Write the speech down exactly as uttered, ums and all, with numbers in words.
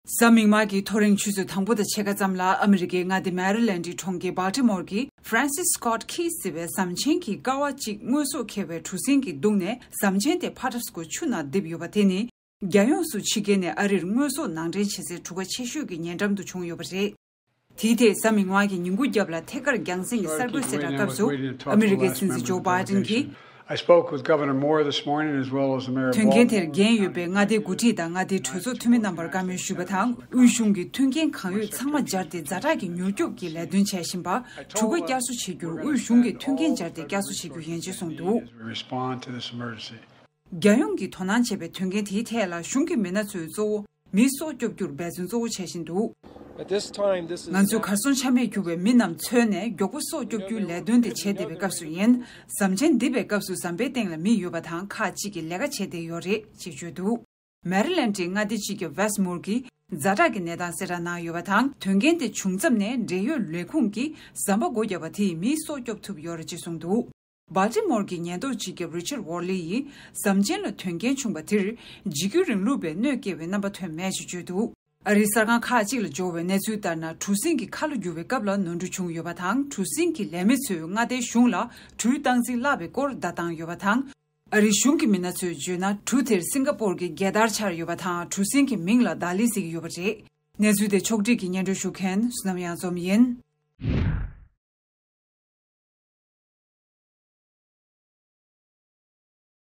གཟའ་མིག་དམར་གྱི་ཐོ་རེངས་ཆུ་ཚོད་དང་པོ་དང་ཕྱེད་ཀ་ཙམ་ལ་ཨ་མི་རི་ཀའི་མངའ་སྡེ་མེ་རི་ལེན་ཌི་གྲོང་ཁྱེར་སྦལ་ཊི་མོར་གྱི་Francis Scott Key ཟེར་བའི་ཟམ་ཆེན་གྱི་ཀ་བ་གཅིག་དངོས་ཟོག་འཁྱེར་བའི་གྲུ་གཟིངས་ཀྱིས་བརྡུངས་ནས་ཟམ་ཆེན་དེ་ཕ་ཊ་སི་ཀོ་ཆུ་ནང་རྡིབ་ཡོད་པ་དེ་ནི། རྒྱལ་ཡོངས་སུ་ཕྱི་རྒྱལ་ནས་ཨ་རིར་དངོས་ཟོག་ནང་འདྲེན་བྱེད་སའི་གྲུ་ཁ་ཆེ་ཤོས་ཀྱི་ཉེ་འགྲམ་དུ་བྱུང་ཡོད་པ་རེད། དེའི་ཐད་གཟའ་མིག་དམར་གྱི་ཉིན་གུང་རྒྱབ་ལ་ཐད་ཀར་རྒྱང་སྲིང་གི་གསར་འགོད་གསལ་བསྒྲགས་སྐབས་སུ་ཨ་མི་རི་ཀའི་སྲིད་འཛིན་ཇོ་བྷའི་ཌེན་གྱིས། I spoke with Governor Moore this morning as well as the mayor of དོན་རྐྱེན་དེར་འགན་ཡོད་པའི་མངའ་སྡེའི་འགོ་ཁྲིད་དང་མངའ་སྡེའི་གྲོས་ཚོགས་འཐུས་མི་རྣམ་པར་བཀའ་མོལ་ཞུས་པ་དང་། དབུས་གཞུང་གིས་མཐུན་རྐྱེན་གང་ཡོད་ཚང་མ་སྦྱར་ཏེ་ཛ་དྲག་གི་མྱུར་སྐྱོབ་ཀྱི་ལས་དོན་བྱས་བཞིན་པ། གྲུ་ཁ་བསྐྱར་གསོ་བྱེད་རྒྱུར་དབུས་གཞུང་གིས་མཐུན་རྐྱེན་སྦྱར་ཏེ་བསྐྱར་གསོ་བྱེད་རྒྱུ་ཡིན་ཅེས་གསུངས་འདུག། Respond to this emergency. རྒྱལ་ཡོངས་ཀྱིས་དོ་སྣང་བྱེད་པའི་དོན་རྐྱེན་དེའི་ཐད་ལ་གཞུང་གི་མི་སྣ་ཚོས་གཙོ་བོ་མིའི་སྲོག་སྐྱོབ་རྒྱུར་འབད་བརྩོན་གཙོ་བོ་བྱེད་བཞིན་འདུག། At this time, this is ང་ཚོས་གར་སོང་ཆ་མེད་གྱུར་བའི་མི་རྣམས་འཚོལ་ནས་མགྱོགས་པོ་སྲོག་སྐྱོབ་རྒྱུའི་ལས་དོན་དེ་བྱེད་བསྡད་པའི་སྐབས་སུ་ཡིན། ཟམ་ཆེན་རྡིབ་པའི་སྐབས་སུ་ཟམ་པའི་སྟེང་ལ་མི་ཡོད་པ་དང་ཁག་ཅིག་གིས་ལས་ཀ་བྱས་བསྡད་ཡོད་རེད་ཅེས་བརྗོད་འདུག། མེ་རི་ལེན་ཌིའི་མངའ་སྡེ་གཅིག་གི་ཝེ་སི་མོར་གྱིས་ཛ་དྲག་གི་གནས་སྟངས་གསལ་བསྒྲགས་གནང་ཡོད་པ་དང་། དོན་རྐྱེན་དེ་བྱུང་མཚམས་ནས་འབྲེལ་ཡོད་ལས་ཁུངས་ཀྱིས་ཟམ་པ་སྒོ་བརྒྱབ་པ་དེས་མིའི་སྲོག་སྐྱོབ་ཐུབ་ཡོད་རེད་ཅེས་གསུངས་འདུག། སྦལ་ཊི་མོར་གྱི་ཉེན་རྟོག་སྤྱི་ཁྱབ་རི་ཆར་ཝོར་ལི་ཡིས་ཟམ་ཆེན་ལ་དོན་རྐྱེན་བྱུང་བ་དེར་འཇིགས་སྐུལ་རིང་ལུགས་པས་གནོད་སྐྱེལ་བའི་རྣམ་པ་ཐོན་མེད་ཅེས་བརྗོད་འདུག། ཨ་རིའི་གསར་ཁང་ཁག་ཅིག་ལ་འབྱོར་བའི་གནས་ཚུལ་ལྟར་ན། གྲུ་གཟིངས་ཀྱི་ཁ་ལོ་བསྒྱུར་བའི་སྐབས་ལ་ནོར་འཁྲུལ་བྱུང་ཡོད་པ་དང་། གྲུ་གཟིངས་ཀྱི་ལས་མི་ཚོས་མངའ་སྡེའི་གཞུང་ལ་གྲུའི་སྟངས་འཛིན་བརླག་པའི་སྐོར་བརྡ་བཏང་ཡོད་པ་དང་། ཨ་རིའི་གཞུང་གི་མི་སྣ་ཚོས་བརྗོད་ན། གྲུ་དེར་སིང་ག་པོར་གྱི་རྒྱལ་དར་འཕྱར་ཡོད་པ་དང་། གྲུ་གཟིངས་ཀྱི་མིང་ལ་ལྡ་ལི་ཟེར་གྱི་ཡོད་པ་རེད། གནས་ཚུལ་དེ་ཕྱོགས་སྒྲིག་གིས་སྙན་སྒྲོན་ཞུ་མཁན་བསོད་ནམས་གཡང་འཛོམས་ཡིན།